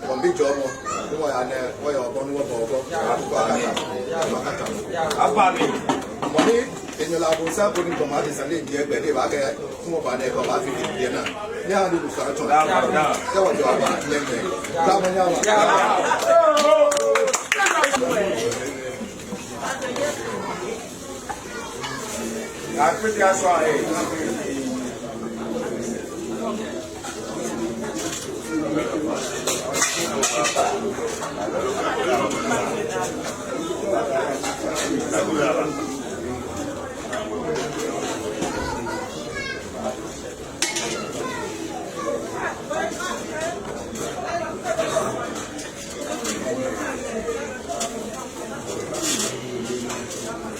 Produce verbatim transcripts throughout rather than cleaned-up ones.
Wɔmiijɔɔ mɔ, ni wɔya nɛɛ, wɔyɛ wɔbɔ ni wɔbɔ wɔbɔ. Amen. Amen. Mɔ ni enyɔ lɛ abonsam ko ni gbɔmɔ adesa ni ebi egbɛ ni ebaakɛɛ, fɔmɔ ba nɛɛ kɛ obaafee biɛ naa. Ni ani bu sa tsɔ. Kɛ wɔjɔɔ aba nɛɛ mɛ. Daa mɔ ni awa.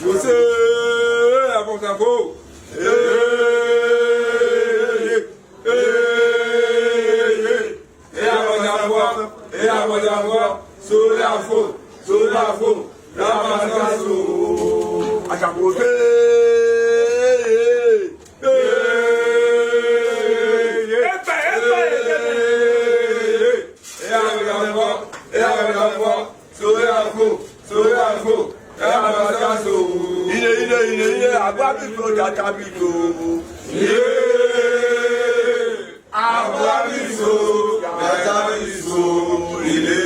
Wose, abonsam ko. Ee, ee, ee, abonsam ko, ee, abonsam ko, sori afo, sori afo, abonsam ko. Asafote. Ee, ee, ee, ee, abonsam ko, ee, abonsam ko. Sori afo, sori afo, ee, abonsam ko. Ine, ine, ine, ine, agbo abi so, jata abi so. Ee, agbo abi so, jata abi so. Ine,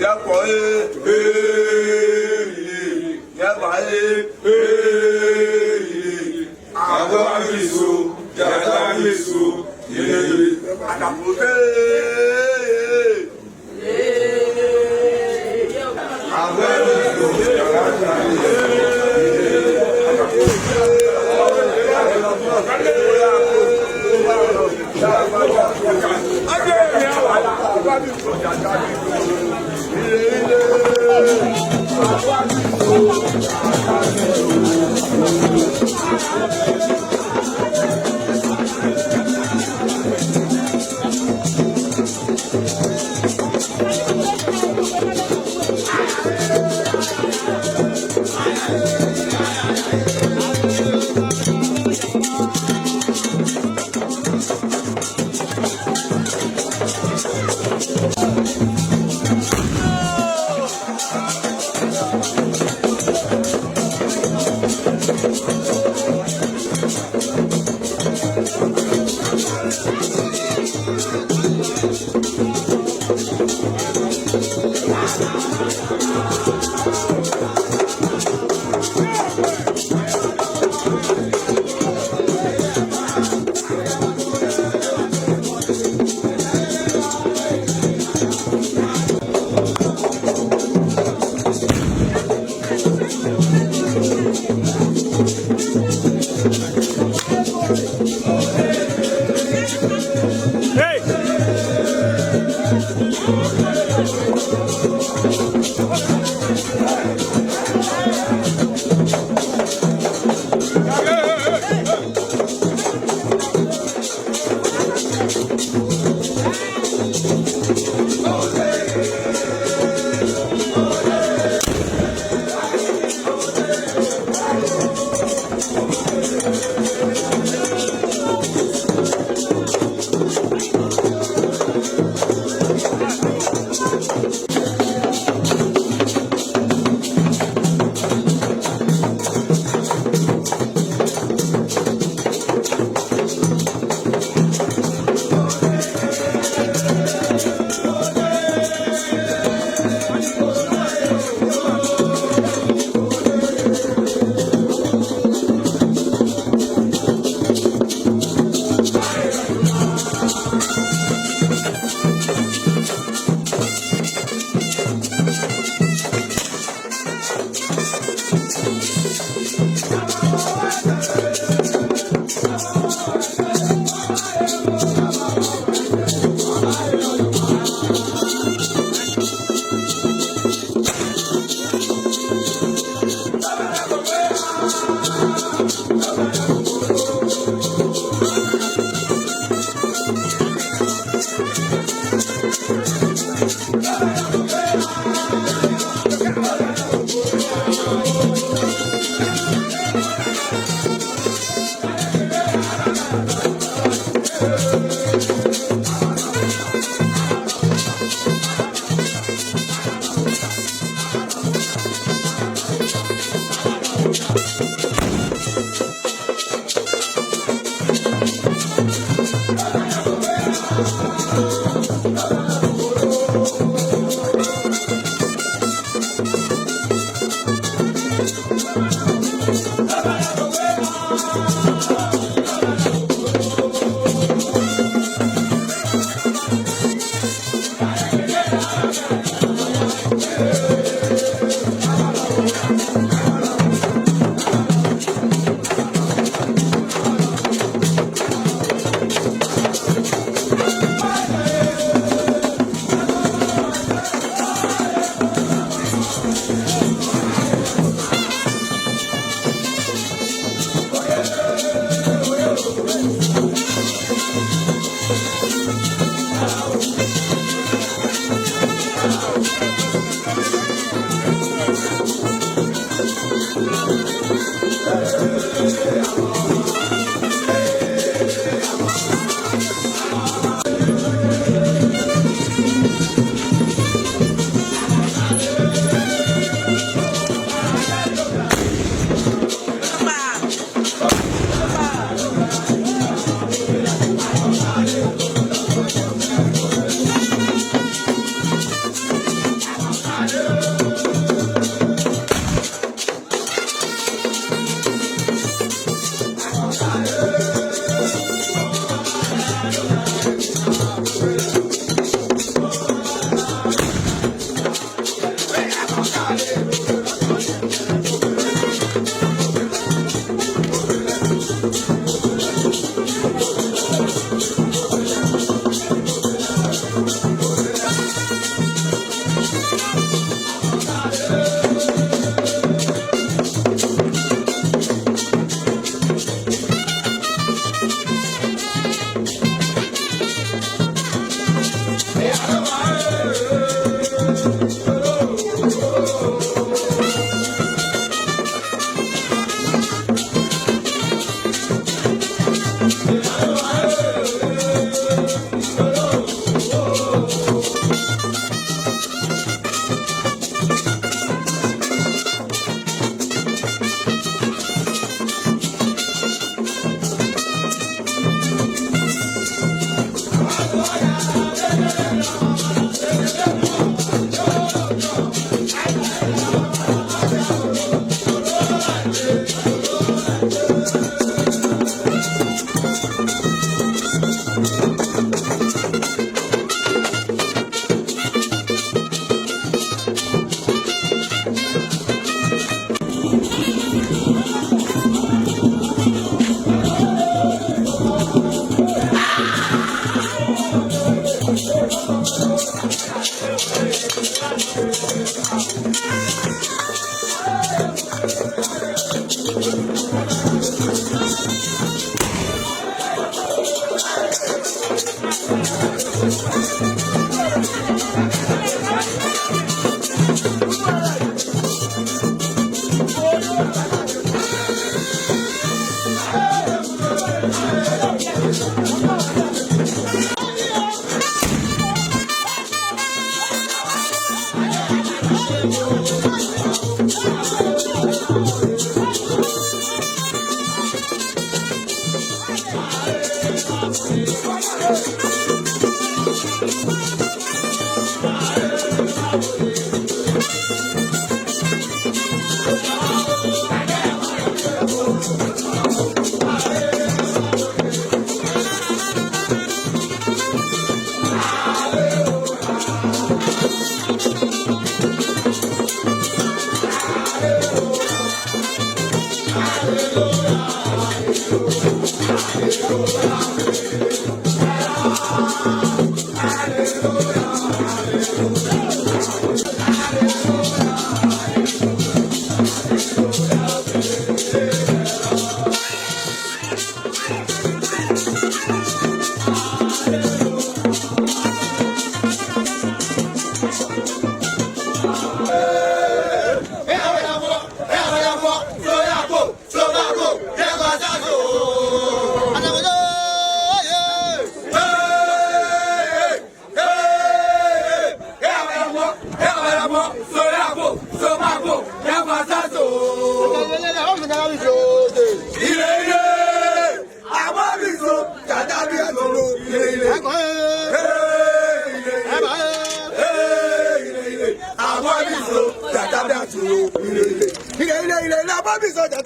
yako, ee, ee, ine, yaba, ee, ee, ine. Agbo abi so, jata abi so. Ine, ine, ine.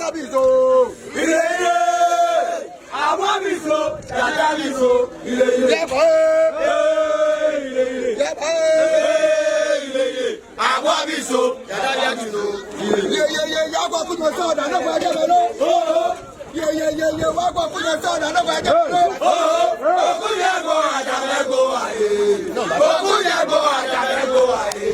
Abiso. Ile, ile. Awo abiso. Dada abiso. Ile, ile. Yaba. Ee, ile, ile. Yaba. Ee, ile, ile. Awo abiso. Dada abiso. Ile, ile. Ye, ye, ye, ye, awo abiso, dada abiso. Oh, oh. Ye, ye, ye, ye, awo abiso, dada abiso. Oh, oh. Okuyago, ajamego, aye. Okuyago, ajamego, aye.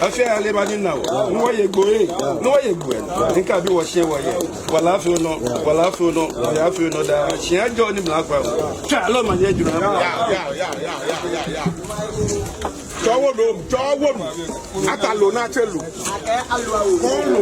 Afi aya lɛ, maŋ nina wɔ. Ni wɔye gbo ee. Ni wɔye gbo ee. Ni kɛ abi wɔshiɛ wɔye. Wala afi onɔ. Wala afi onɔ. Wɔya afi onɔ daa. Shi ajɔ ni mla kwa. Tswa lɔ manye jura. Ya, ya, ya. Tswa wonu, tswa wonu. Ata lo na tse lo. Kɔn lo.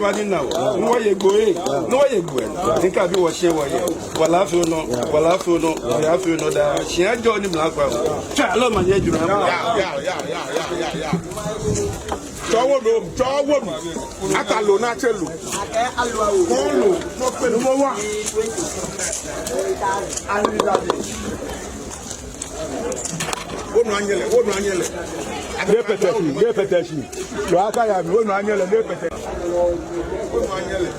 Kpani na o. Ni wɔye gbɔi. Ni wɔye gbɔi. Ni ka bi wɔ shi wɔye. Wala fi nɔ. Wala fi nɔ. Wala fi nɔ daa. Shi ajɔ ni mla kpa. Tswa lɔ ma ye jura. Tswa wonu. Tswa wonu. Ata lo na tse lo. Kɔn lo. Nɔ pe lo mo wa. Wonu anyɛlɛ, wonu anyɛlɛ. Ni pɛtɛ shi, ni pɛtɛ shi. Lo aka ya mi, wonu anyɛlɛ, ni pɛtɛ. Wonu anyɛlɛ.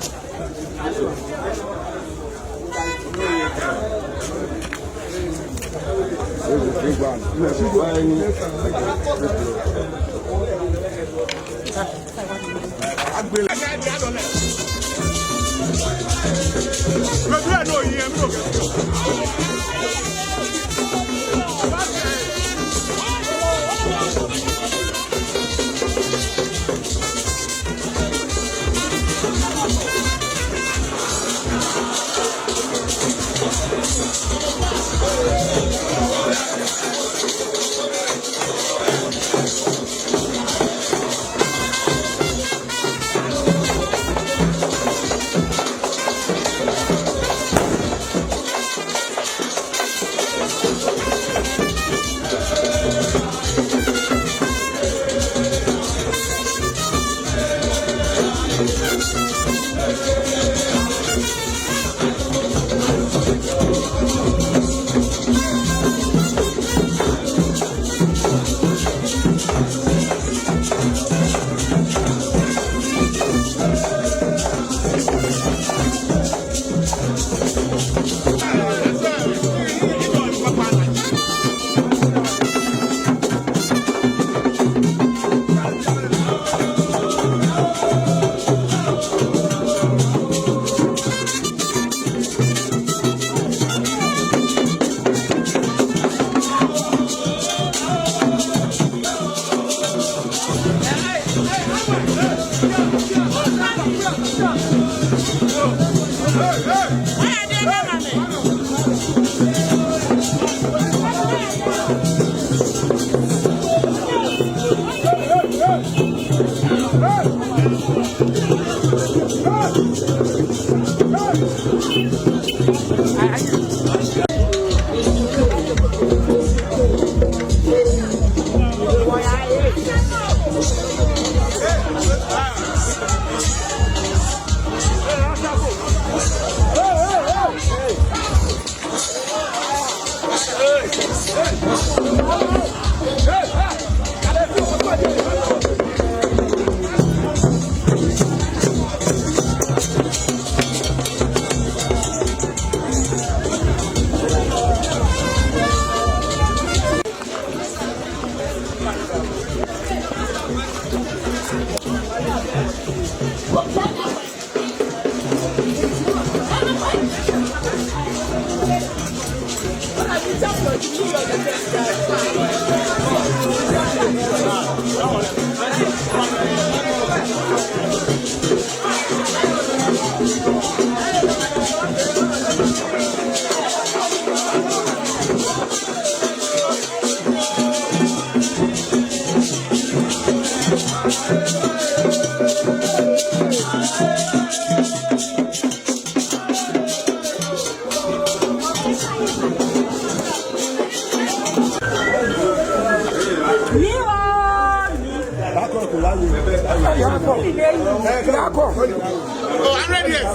Oh, hundred years.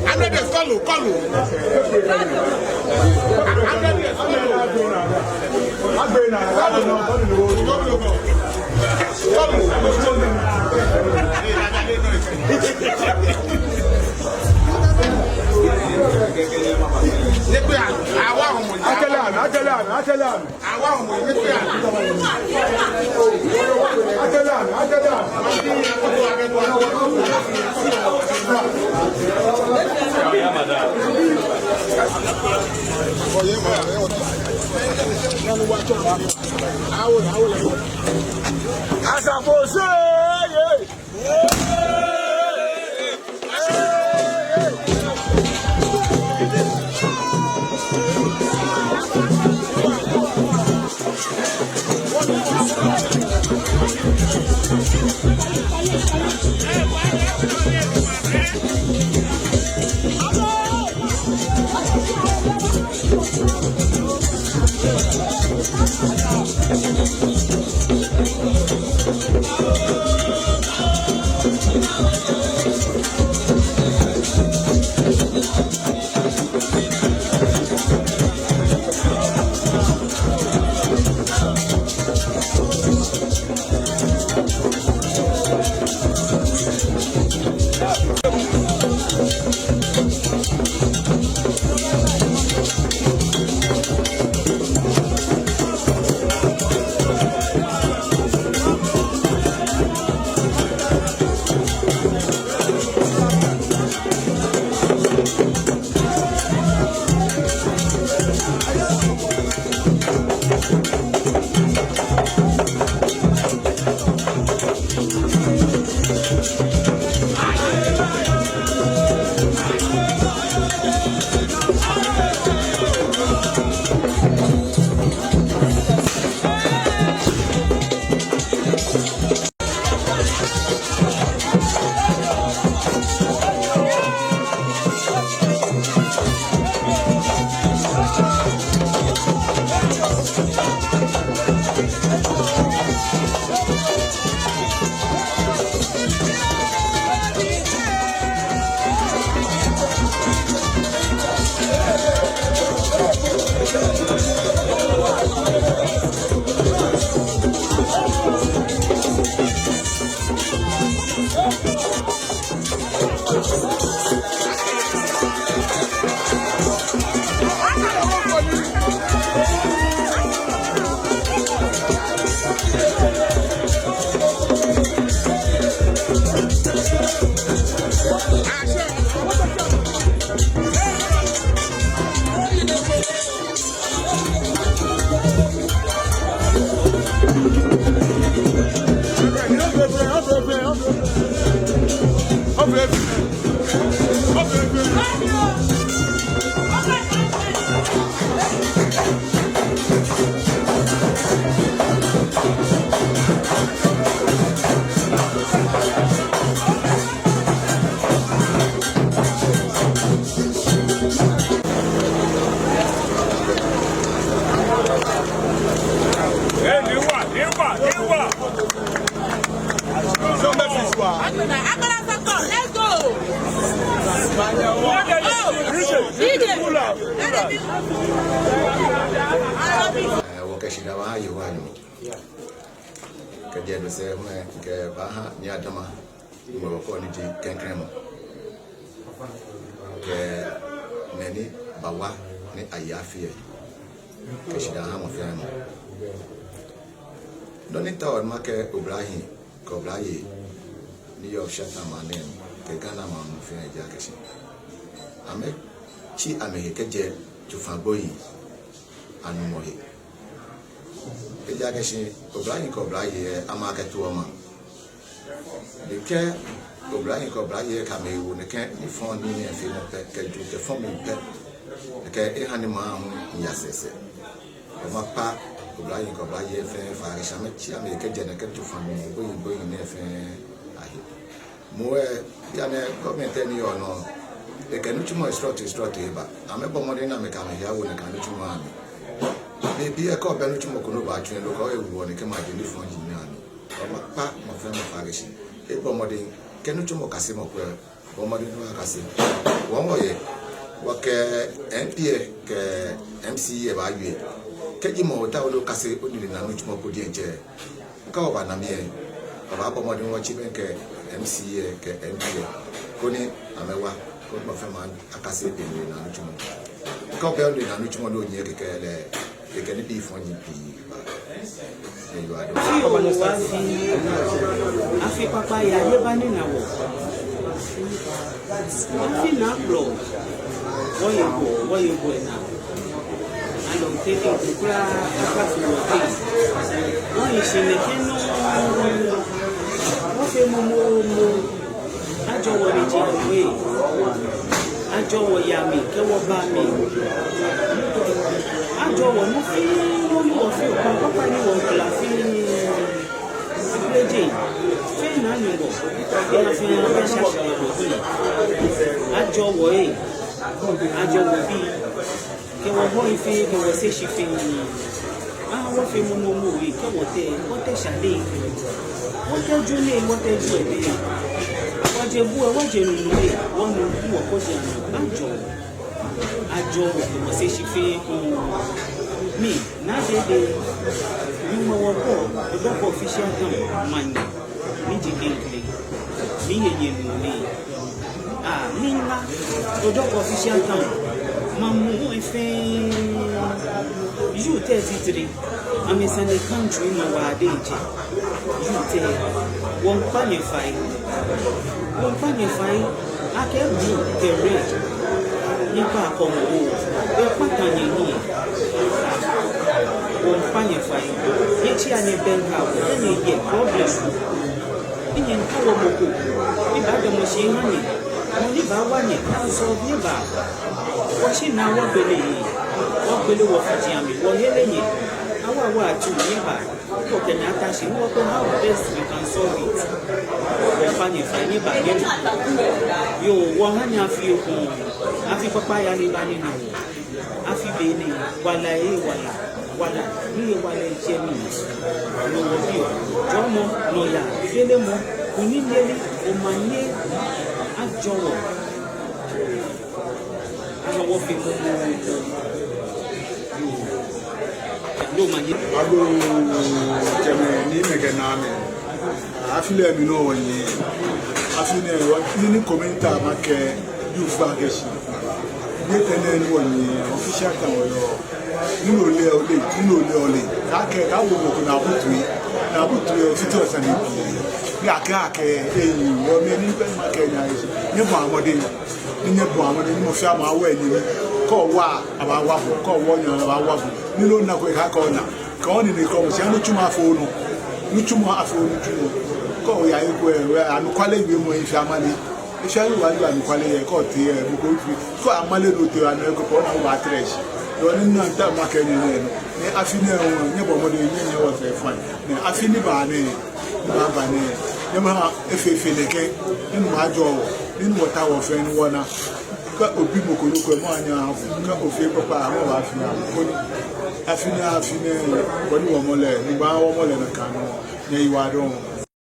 Hundred years, kɔlu, kɔlu. Hundred years. Akɛlɛ amɛ, akɛlɛ amɛ, akɛlɛ amɛ. Asafo se ye. Agbala, Agbala, let's go. Oh, D J. Eh, wɔkɛ shidaa baaha Yehowa Nyɔŋmɔ. Kɛjɛ no sɛɛ hu lɛ, mikɛbaaha Nii Adama, ŋwɛi wɔkɔ ni ji klɛŋklɛŋ mɔ. Kɛ mɛi ni bawa ni aye afi lɛ, mikɛ shidaa haa mɔ fɛɛ mɔ. Nɔ ni taoɔ ni makɛɛ oblahii kɛ oblayei ni yɔɔ Shata maŋ nɛɛ mli kɛ Ghana maŋ muu fɛɛ ji akɛ shi amɛtsi amɛhe kɛjɛ tsofa gbohii anumɔ he. Ejaakɛ shi oblahii kɛ oblayei lɛ, amɛ akɛtoɔ maŋ. Ni kɛ oblahii kɛ oblayei lɛ kɛ amɛhe wo nɛkɛ nifɔɔɔ nii nɛɛ feemɔ pɛ, kɛ juu kɛ fɔmii pɛ, nɛkɛ ehaa ni maŋ hu miiya sɛɛsɛɛ. Wɔmiikpa oblahii kɛ oblayei fɛɛ fai akɛ shi amɛtsi amɛhe kɛjɛ nɛkɛ tsofa numɔ gbohii gbohii nɛɛ fɛɛ ahe. Moŋ lɛ, bianɛ government lɛ ni yɔɔ nɔ, ekɛ nitsumɔ srɔtoi srɔtoi eba. Amɛbɔ mɔdɛŋ ni amɛkɛ amɛhe awo nɛkɛ nitsumɔ amli. Bei pii lɛ kɛ obɛ nitsumɔ ko ni obaatsu lɛ, no kɛ oye wuɔ ni kɛ maji ni fɔŋ ji ni ami. Wɔmiikpa mɔ fɛɛ mɔ fai akɛ shi ebɔ mɔdɛŋ, kɛ nitsumɔ kasemɔ ko lɛ, bɔ mɔdɛŋ ni okase. Wɔ hu wɔyɛ, wɔkɛ M P lɛ kɛ M C lɛ baawie. Kɛji mɔ ko taoɔ ni okase onilee naa nitsumɔ ko diɛŋtsɛ, kɛ wɔbaana mli lɛ, wɔbaabɔ mɔdɛŋ wɔtsi bɛŋkɛ M C lɛ kɛ M P lɛ koni amɛwa, koni mɔ fɛɛ mɔ akase enilee naa nitsumɔ. Kɛ obɛ onilee naa nitsumɔ ni onyiɛ kɛkɛ lɛ, ekɛ nibii fɔji pii baa. Eyiwaladɔŋŋ. Fio wɔ afi, afi kpakpa ya, nyɛbanina wɔ. Afi naa kplɔ. Wɔye wɔ, wɔye wɔ naa. Alɔnte ni kukla akpa fi wɔteŋ. Wɔyi shi nɛkɛ nɔŋŋ. Wɔfee momomo. Ajɔɔ wɔ ni ji awe. Ajɔɔ wɔ yɛ mli kɛ wɔba mli. Ajɔɔ wɔ nɔ fɛɛ nɔ ni wɔfeɔ, kpakpa ni wɔkpla fɛɛ. Ablejee fɛɛ naa ni wɔ. Ena fɛɛ naa bɛ shashi wɔ. Ajɔɔ wɔ ee. Ajɔɔ wɔbii. Kɛ wɔhɔi fɛɛ, kɛ wɔsɛɛ shi fɛɛ. Aa, wɔfee momomo ee, kɛ wɔtɛ, wɔtɛ shade. Wɔtɛ ju lɛ, wɔtɛ ju lɛ. Wɔje bu lɛ, wɔje nunu lɛ, wɔnu, wɔkɔ shi anu. Ajɔɔ. Ajɔɔ wɔ, kɛ wɔsɛɛ shi fɛɛ. Mi, Naa Dede, Nyɔŋmɔ wɔkɔ, Odɔkɔ Official Town, maŋ nɛɛ, miji klɛŋklɛŋ, miye nyɛ nuu nɛɛ. Aa, miina Odɔkɔ Official Town, maŋ muu fɛɛ, youth lɛ titri, amɛsane country nɔ waa diɛŋtsɛ. Youth lɛ, wɔmiikpa nyɛ fai. Wɔmiikpa nyɛ fai. Akɛ blue kɛ red. Nyɛkpa akɔmɔ oo. Ekpata nyɛhiɛ. Wɔmiikpa nyɛ fai. Nyɛtsia nyɛbɛŋkɛ wɔ. Nyɛyɛ problem. Ni nyɛmiitao mɔ ko ni baadamɔ shi eha nyɛ. Mɔ ni baawa nyɛ, council ni ba. Wɔshi naa wɔgbele. Wɔgbele wɔ Fiji amli. Wɔhere nyɛ. Awa wɔ atuu nyɛba. Wɔkɛ nyɛ ata shi, wɔkɛɛ how best we can solve it. Wɔmiikpa nyɛ fai, nyɛba nyɛna. Yoo, wɔha nyɛ afi ekoŋŋ. Afi kpakpa ya ni ba ni na wɔ. Afi be nɛɛ, wala ee wala, wala. Ni ye wala ejɛ mi. Nɔ wɔbiɔ, jɔɔmɔ, nɔyaa, feemɔ, kunimyeli, omanye, ajɔɔ wɔ. Aha wɔfee momomo. Yoo. Yoo, omanye. Agoo, jɛmɛ ni mɛi kɛ naamɛi. Afi lɛ mli nɔ wɔyɛ. Afi nɛɛ, wɔ, nii ni kome ni ta makɛɛ youth lɛ akɛ shi, yɛ tɛŋŋ ni wɔnyiɛ official town wɔyɔɔ. Ni ole, ole, ni ole, ole. Kaakɛɛ, kaawo mɔ ko ni abutu yɛ, ni abutu yɛ official sane. Ni akɛɛ, akɛɛ, eyi, wɔ mɛi ni bɛ makɛɛ nyɛ akɛ shi, nyɛbɔa mɔdɛŋ, ni nyɛbɔa mɔdɛŋ, ni mɔ fɛɛ mɔ awo enyɛmi. Kɛ owa, abaawa bo, kɛ owo nyɛ, abaawa bo. Ni loo ona ko, eka kɛ ona. Kɛ onine kɛ omɔ shi, nitsumɔ afee onɔ. Nitsumɔ afee onitsumɔ. Kɛ oya eko ɛ, anɔkwale wiemɔ efee amale. Efee ni owa, owa anɔkwale yɛ, kɛ otee ɛ, mɔ ko otee. Kɛ amale ni otee anɔ eko pɛ, ona obaatrɛ shi. Yoo, nii ni mita makɛɛ nyɛ nɛ nɔ. Ni afi nɛɛ hu, nyɛbɔ mɔdɛŋ, nyɛ, nyɛwo sɛɛ fine. Ni afi ni baa nɛɛ, ni baaba nɛɛ, nyɛhaa efee fe nɛkɛ, ni Nuŋtsɔ ajɔɔ wɔ, ni wɔtaoɔ wɔ fɛɛ ni wɔna. Kɛ obi mɔ ko nɔ ko ɛ, mɔ anyɛ aha bo. Kɛ ofee kpakpa, mɔ baafee aha bo. Koni afi nɛɛ, afi nɛɛ, bɔ ni wɔmɔ lɛ, ni baa wɔmɔ lɛ nakai nɔŋŋ, nyɛyiwaladɔŋŋ.